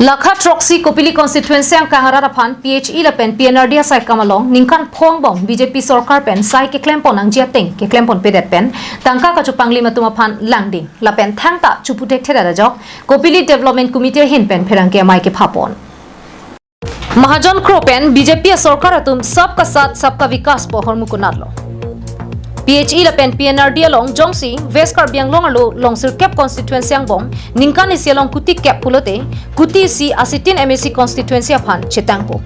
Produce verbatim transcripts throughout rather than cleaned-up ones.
Lakha throksi Kopili constituency angkang arat aphan P H E lapen P N R D asai akam along ningkan phongbom B J P sorkar pen sai keklempon nangji ateng keklemponpedet pen tangka kachopanglim atum aphan langding lapen thangta chopu thekthedet ajok Kopili Development Committee ahin pen pherangke amei kephapon. Mahajon kro pen B J P asorkar atum Sabka Saath Sabka Vikas pu ahormu konatlo? P H E lapen P N R D along jongsi West Karbi Anglong arlo Longsirkep constituency angbong ningkan isi along kuti kep pulote kuti isi asitin M A C constituency aphan chetangpo.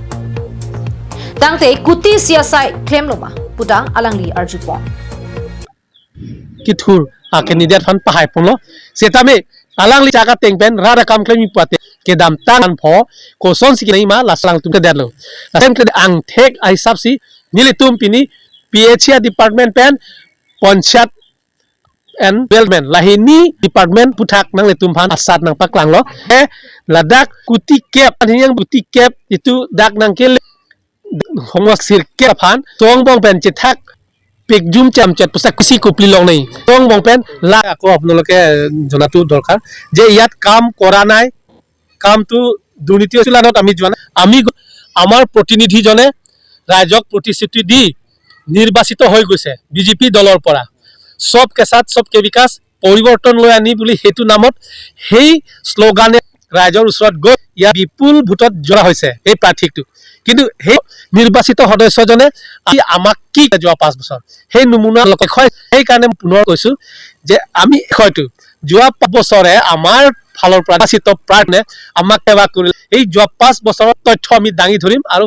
Tangte kuti isi asai klemlo ma puta alangli arjupon. Kethur a candidate aphan pahaiponlo. Setame alangli chak ateng pen rat akam klem ipate kedamtang anpho kosonsi kinai ma laso alangtum kledetlo. Laso klem angthek ahisapsi nelitum pini P H E department pen Panchayat and Development lahini department aputhak nanglitum aphan asat nangpaklanglo. Eh, ladak kuti kep, anhinyang kuti kep itum dak nangkele hongwa sirkep aphan songbong pen chethak pikjum cham chet pusa kusi Kopili longnei songbong pen la ako apnaloke jonatu dorkar je iyat kam kora nai, কামটো দুৰ্নীতি হৈছিল, আমি যোৱা নাই। আমি আমাৰ প্ৰতিনিধিজনে ৰাইজক প্ৰতিশ্ৰুতি দি নিৰ্বাচিত হৈ গৈছে বিজেপি দলৰ পৰা। সব কে সাথ সব কে বিকাশ, পৰিৱৰ্তন লৈ আনি বুলি সেইটো নামত সেই শ্লোগানে ৰাইজৰ ওচৰত গৈ ইয়াত বিপুল ভোটত জয় হৈছে এই প্ৰাৰ্থীটো। কিন্তু সেই নিৰ্বাচিত সদস্যজনে আজি আমাক কি যোৱা পাঁচ বছৰ সেই নমুনা লোকে কয়। সেইকাৰণে মই পুনৰ কৈছো যে আমি হয়তো যোৱা পাঁচ বছৰে আমাৰ ফালৰ পৰা নিৰ্বাচিত প্ৰাৰ্থীয়ে আমাক সেৱা কৰিলে এই যোৱা পাঁচ বছৰৰ তথ্য আমি দাঙি ধৰিম আৰু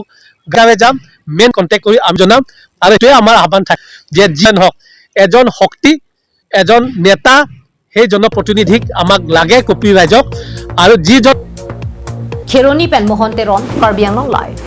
গাঁৱে যাম, মেইন কণ্টেক্ট কৰি আমি জনাম। আৰু এইটোৱে আমাৰ আহ্বান থাকে যে যিয়ে নহওক এজন শক্তি, এজন নেতা, সেই জনপ্ৰতিনিধিক আমাক লাগে কপি ৰাইজক। আৰু যিজন Kheroni pen Mohon Teron, Karbi Anglong Live.